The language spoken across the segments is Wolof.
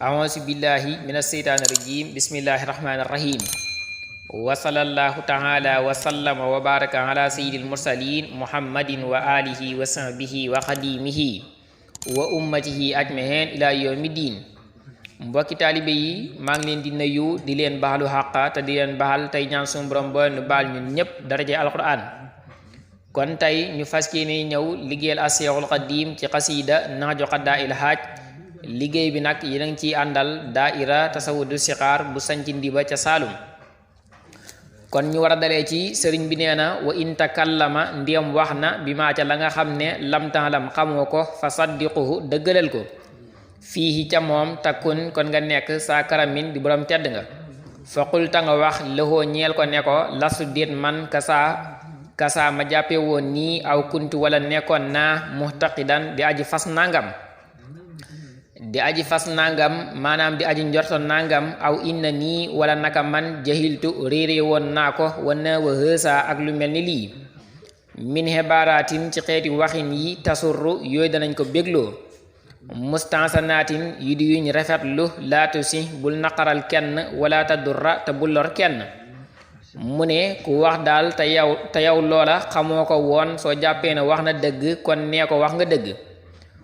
A'udzu billahi minas syaitanir rajim. Bismillahirrahmanirrahim. Wa sallallahu ta'ala wa sallama wa baraka ala sayyidil mursalin Muhammadin wa alihi wa sahbihi wa khadimihi wa ummatihi ajmahin ila yawmiddin. Mbokki taalibe yi maa ngi leen di nuyu di leen baalu xàq te di leen baal tey ñaan suñu borom boo nu baal ñun ñëpp daraje alquran. kon tey ñu fas yéene ñëw liggéeyal Seexul Xadiim ci xasiida Nahju Qadaa'il Haaj. liggéey bi nag yéen a ngi ciy àndal daaira tasawudu sixaar bu sanci Ndiba ca Saalum. kon ñu war a dalee ci sëriñ bi nee na wa in takallama ndiyam wax na bi maa ca la nga xam ne lam taalam xamoo ko fa saddiquhu dëggalal ko fii ca moom takkun kon nga nekk saa karamin di borom tedd nga fa qulta nga wax lëxoo ñeel ko ne ko lastu déet man kasaa ma jàppe woon nii aw kuntu wala nekkoon naa muhtaqidan di aji fas nangam maanaam di aji njorto nangam aw inna nii wala naka man jahiltu réere woon naa ko wana wa hësa ak lu mel ni lii min hebaraatin ci xeeti waxin yi tasurru yooyu danañ ko bégloo mustansanaatin yu di yuñ rafetlu laatu si bul naqaral kenn wala tadurra te bul lor kenn mu ne ku wax daal te yow loola xamoo ko woon soo jàppee ne wax na dëgg kon nee ko wax nga dëgg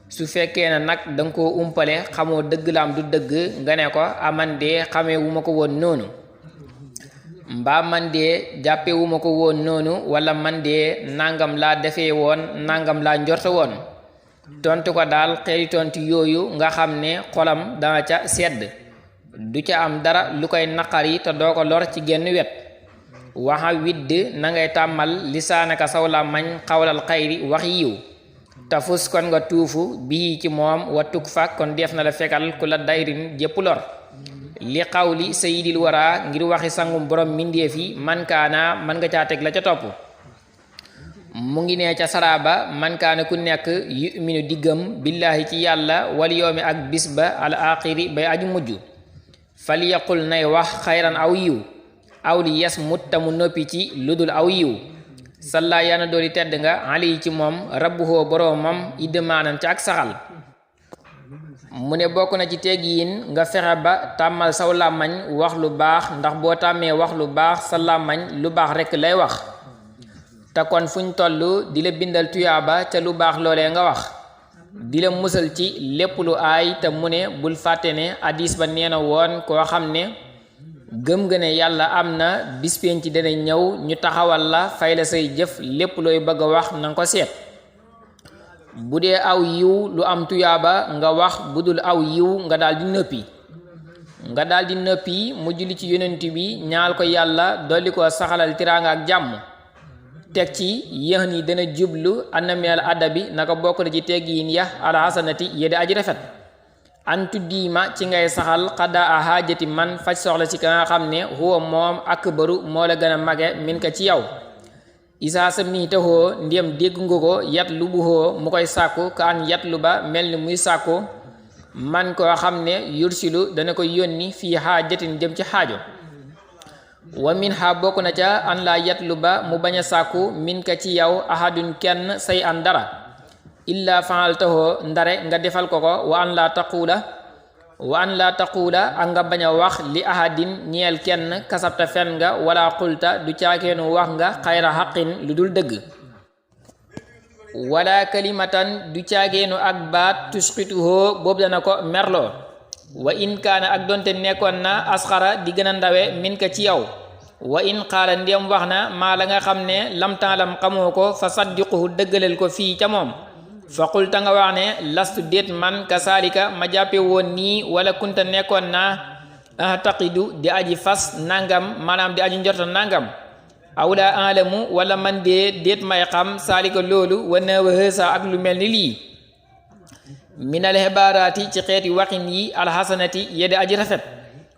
su fekkee ne nag danga koo umpale xamoo dëgg laam du dëgg nga ne ko aman dee xamee wu ma ko woon noonu mbaa man dee jàppe wu ma ko woon noonu wala man dee nangam laa defee woon nangam laa njorte woon tontu ko daal xeeti tontu yooyu nga xam ne xolam danga ca sedd du ca am dara lu koy naqari te doo ko lor ci genn wet waxa widd na ngay tàmmal lisaanaka saw làmmiñ xawlal xayri wax yiw tafus kon nga tuufu bii ci moom wa tuk fa kon def na la fekkal ku la dayrin jépp lor li xawli sayyidil wara ngir waxi sangum borom mbindeef yi man nga caa teg la ca topp mu ngi ne ca saraba man kaana ku nekk yuminu diggam billaahi ci yàlla wal yawmi ak bis ba al axiri bay aju mujj fal yaqul nay wax xayran aw yiw aw li yasmut tamu noppi ci ludul aw yiw salla yaana dooli tedd nga ali ci moom rabbuhoo boroomam iddmaanan ca ak saxal mu ne bokk na ci teggiin nga fexe ba tàmmal saw làmmañ wax lu baax ndax boo tàmmee wax lu baax sa làmmañ lu baax rekk lay wax te kon fuñ toll di la bindal tuyaaba ca lu baax loolee nga wax di la musal ci lépp lu aay te mu ne bul fàtte ne hadiis ba nee na woon koo xam ne gëm nga ne yàlla am na bis penc ci dana ñëw ñu taxawal la fay la say jëf lépp looy bëgg a wax nanga ko seet bu dee aw yiw lu am tuyaaba nga wax bu dul aw yiw nga daal di nëppi mu julli ci yonent bi ñaal ko yàlla dolli ko saxalal tiraanga ak jàmm teg ci yéex ni dana jublu anameel adabi naka bokk na ci teggiin ya alxasanati yedde aji rafet antu diima ci ngay saxal xaddaa a xaajati man faj soxla ci ka nga xam ne huwa moom akbaru moo la gën a mage min ka ci yow isaa sa mii taxoo ndiyam dégg nga ko yat lu bu xoo mu koy sàkku ka an yat lu ba mel ni muy sàkku man koo xam ne yursilu dana ko yónni fii xaajatin jëm ci xaajo wa min ha bokk na ca an laa yat lu ba mu bañ a sàkku min ka ci yow ahadun kenn say an dara illa faaltahoo ndare nga defal ko ko wa an laa taquula ak nga bañ a wax li ahadin ñeel kenn kasabta fen nga wala xulta du caakeenu wax nga xayra xaqin lu dul dëgg wala kalimatan du caakeenu ak baat tusqituhoo boobu dana ko merloo wa in kaana ak donte nekkoon na asxara di gën a ndawe min ka ci yow wa in qaala ndéem wax na maa la nga xam ne lamtaalam xamoo ko fa saddiquhu dëggalal ko fii ca moom fa qulta nga wax ne lastu déet man kasaalika ma jàppe woon nii wala kunta nekkoon naa taqidu di aji fas nangam maanaam di aji njorto nangam aw la alamu wala man dee déet may xam saalika loolu wana wa hësa ak lu mel ni lii minal xibaaraati ci xeeti waxin yi alxasanati yedde aji rafet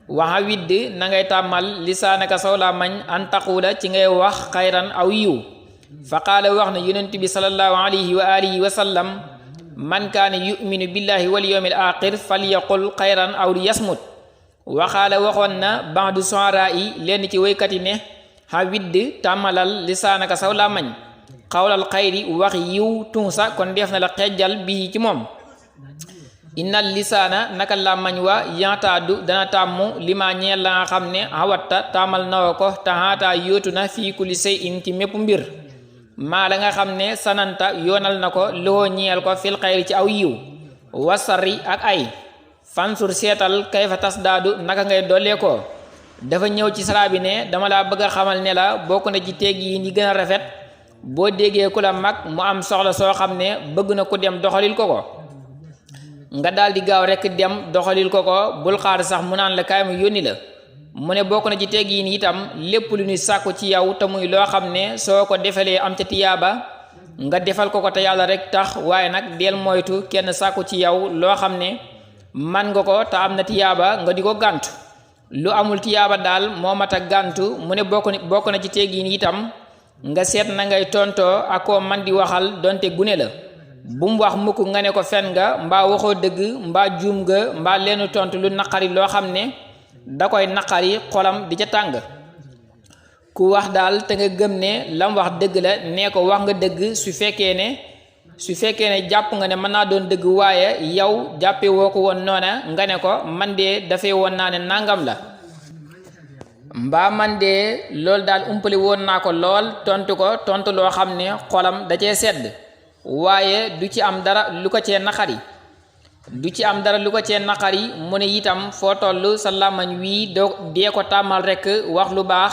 waxa widd na ngay tàmmal lisaanaka saw làmmiñ an taquula ci ngay wax xayran aw yiw fa qaala wax na yonent bi sallallahu alayhi wa alihi wa sallam man kaana yuminu billahi wal yawmil axir falyaqul xayran aw liyasmut waxaala waxoon na ba'du su'araa yi lenn ci woykat yi ne xa widd tàmmalal lisaanaka saw làmmiñ xawlal xayri wax yiw tunsa kon def na la xejjal bii ci moom innal lisaana naka làmmañ wa yantaadu dana tàmmu lima ñeel la nga xam ne awatta tàmmal nawa ko taxaataa yóotu na fii kulli shay'in ci mépp mbir maa la nga xam ne sananta yoonal na ko loo ñeel ko fil xayri ci aw yiw wasarri ak ay fansur seetal kayfa tasdaadu naka ngay dollee ko dafa ñëw ci salaa bi ne dama laa bëgg a xamal ne la bokk na ci teeg yi ñi gën a rafet boo déggee ku la mag mu am soxla soo xam ne bëgg na ku dem doxalil ko nga daal di gaaw rek dem doxalil ko bul xaar sax mu naan la kaay mu yónni la mu ne bokk na ci teeg yi itam lépp lu ñuy sàkku ci yow te muy loo xam ne soo ko defalee am ca tiyaaba nga defal ko te yàlla rek tax waaye nag del moytu kenn sàkku ci yow loo xam ne man nga ko te am na tiyaaba nga di ko gàntu lu amul tiyaaba daal moo mat a gàntu mu ne bokk na ci teggin itam nga seet na ngay tontoo ak koo man di waxal donte gune la bu mu wax mukk nga ne ko fen nga mbaa waxoo dëgg mbaa juum nga mbaa leenu tontu lu naqari loo xam ne da koy naqari xolam di ca tàng ku wax daal te nga gëm ne lam wax dëgg la nee ko wax nga dëgg su fekkee ne jàpp nga ne mën naa doon dëgg waaye yow jàppe woo ko woon noona nga ne ko man de dafee woon naa ne nangam la mbaa man de loolu daal umpali woon naa ko lool tontu loo xam ne xolam da cee sedd waaye du ci am dara lu ko cee naqari mu ne itam foo toll sa làmmañ wii dee ko tàmmal rekk wax lu baax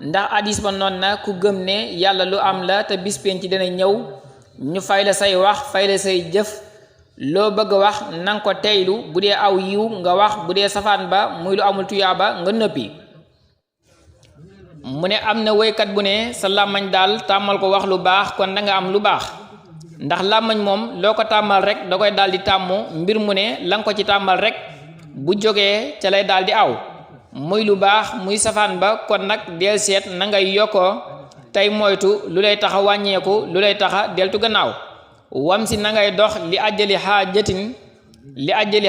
ndax hadis ba noon na ku gëm ne yàlla lu am la te bis penc dina ñëw ñu fay la say wax fay la say jëf loo bëgg a wax nanga ko teylu bu dee aw yiw nga wax bu dee safaan ba muy lu amul tuyaaba nga noppi mu ne am na woykat bu ne sa làmmañ daal tàmmal ko wax lu baax kon da nga am lu baax ndax làmmañ moom loo ko tàmmal rek da koy daal di tàmm mbir mu ne la nga ko ci tàmmal rek bu jógee ca lay daal di aw muy lu baax muy safaan ba kon nag del seet na ngay yokkoo tey moytu lu lay taxa wàññeeku lu lay taxa deltu gannaaw wam si na ngay dox li ajjali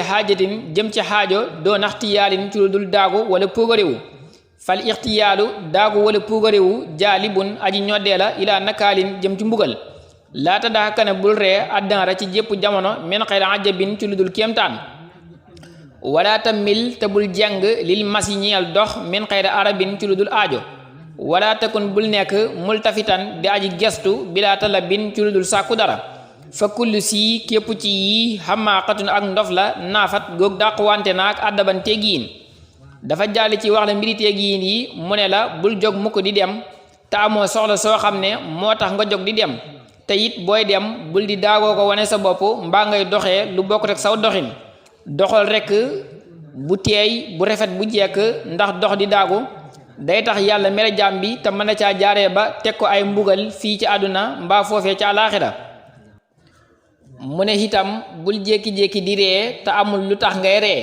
xaajatin jëm ci xaajo doo naxtiyaalin ci lu dul daagu wala puugaréwu fal ixtiyaalu daagu wala puugaréwu jaalibun aji ñoddee la ilaa nakaalin jëm ci mbugal laata daxa kana bul ree addanra ci jépp jamono men xayra ajabin ci lu dul kéemtaan wala tamil te bul jàng lil mas yi ñeel dox men xayra arabin ci lu dul aajo wala takun bul nekk multafitan di aji gestu bila talabin ci lu dul sàkku dara fa kullu si képp ci yi xamaaqatun ak ndof la naafat goog dàq wante naak addaban teggiin dafa jàll ci wax la mbiri teggiin yi mu ne la bul jóg mukk di dem te amoo soxla soo xam ne moo tax nga jóg di dem te it booy dem bul di daagoo ko wane sa bopp mbaa ngay doxee lu bokk rek saw doxin doxal rekk bu teey bu rafet bu jekk ndax dox di daagu day tax yàlla mere jaam bi te mën na caa jaaree ba teg ko ay mbugal fii ci àdduna mbaa foofee ca alaaxira mu ne itam bul jékki-jékki di ree te amul lu tax ngay ree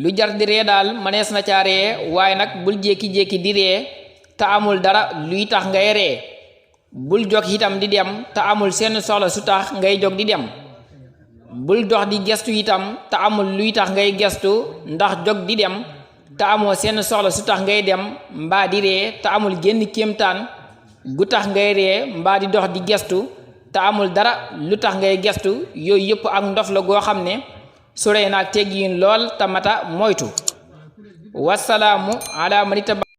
lu jar di ree daal mënees na caa ree waaye nag bul jékki-jékki di ree te amul dara luy tax ngay ree bul jog itam di dem te amul seen soxla su tax ngay jog di dem bul dox di gestu itam te amul luy tax ngay gestu ndax jog di dem te amoo seen soxla su tax ngay dem mbaa di ree te amul génn kéemtaan gu tax ngay ree mbaa di dox di gestu te amul dara lu tax ngay gestu yooyu yëpp ak ndof la goo xam ne soree naag teggiin lool te mata moytu wasalaamu ala man